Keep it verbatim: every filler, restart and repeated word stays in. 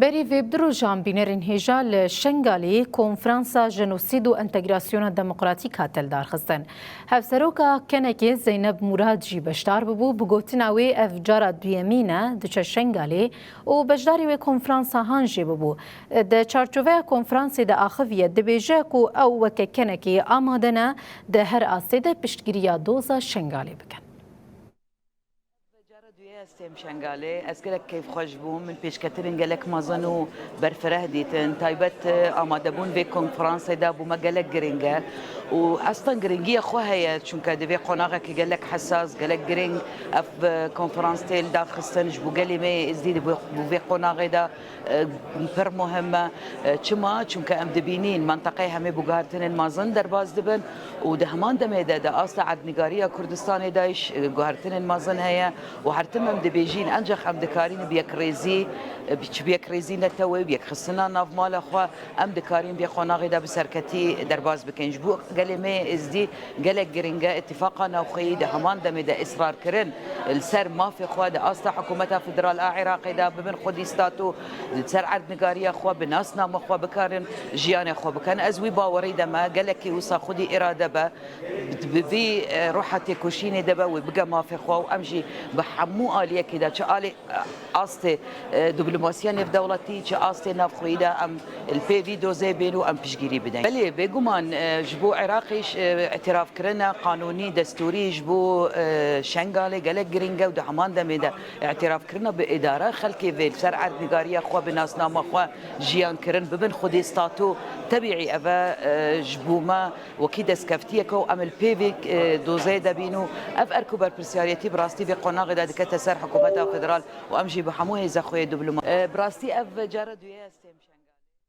Berî vê bi du rojan bînerên hêja li Şengalê Konferansa Jenosîd û Entegrasyona Demokratîk hate lidarxistin. Hevseroka Kenekê Zeyneb Murad jî beşdar bûbû. Bi gotina wê ev cara duyemîn e diçe Şengalê û beşdarî wê konferansa han jê bûbû. Di çarçoveya konferansê de axiviye, dibêje ku ew weke Kenekê amade ne di her astê de piştgiriya doza Şengalê bikin. Cara duyê ez têm Şengalê, ez gelek keyfxweş bûm. Min pêşketinên gelek mezin û berfireh dîtin. Taybet, e, amadebûn vê konferansê de bo me gelek giring e. Û estan giringiya xwe heye, çunke di vê qonaxekî gelek hesas, gelek giring ev, e, konferans tê lidarxistin. Ji bo gelê me êzdî di bo, bo vê qonaxê de, e, pir muhim e. E, çima? Çunke em dibînîn menteqeyê hemê bo guhertinên mezin derbas dibin. Û di heman demê de di asta erdnîgariya Kurdistanê de jî, e, guhertinên mezin heye û her tim em dibêjîn, encax em dikarîn bi yekrêzî, e, bi çi bi yekrêzî netewê, bi yekxistina nav mala xwe, em dikarîn vê qonaxê de bi serketî derbas bikin. Ji bo gelê me yê êzdî gelek giring e, îtîfaqa navxweyî di heman demê de israr kirin li ser mafê xwe di asta hikûmeta federal a Iraqê de bibin xwedî statû, li ser erdnîgariya xwe, bi nasname xwe bikarin jiyanê xwe bikin. Ez wî bawerî de me, gelekî wisa xwedî îrade be, bi vî, e, ruha têkoşînê de be, wê bige mafê xwe û em jî bi hemû aliyekê de, çi alê, e, astê, e, diplomasiya nêvdewletî, çi astê navxweyî de em li pê vî dozê bên û em piştgirî bidin. Belê, bêguman, e, ji bo Iraqê jî, e, îtîrafkirina qanûnî, destûrî ji bo, e, Şengalê gelek giring e û di heman demê de îtîrafkirina bi îdara xelkê vê li ser erdnîgariya xwe, bi nasnama xwe jiyan kirin, bibin xwedî statû, tebîî ev e, e, ji bo me wekî destkeftiyeke û em li pê vê, e, dozeyê de bîn û ev erk û berpirsiyariyetî bi rastî vê qonaxê de dikete ser hikûmeta federal û em jî bi hemû hêza xwe yê diploma-, e, bi rastî ev cara duyê ye ez têm Şengalê.